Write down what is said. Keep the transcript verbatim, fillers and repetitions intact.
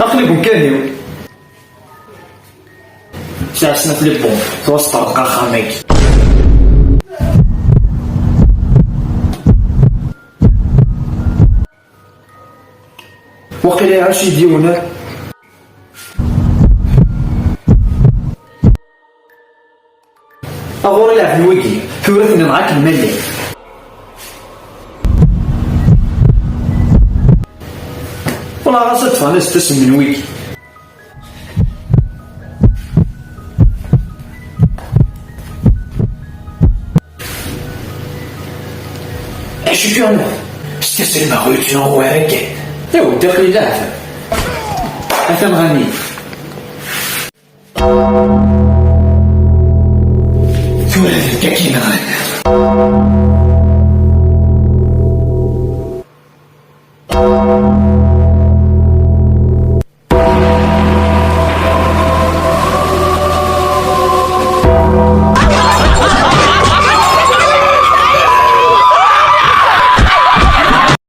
Aql-i deg umkan-iw. Sɛiɣ snat les bombes, tura sṭerḍeq axxam-agi. Waqila iɛac-iyi-d yiwen. Aɣur i leɛben wigi, tura tennḍeɣ akken ma llan. Wala ɣas ad ffɣen as-d-asen wigi. Acu kan, s taselma ur yettnuɣu ara kan. Aw, daxel i leɛtab. Atan ɣani. Tura d nekk akin ɣan.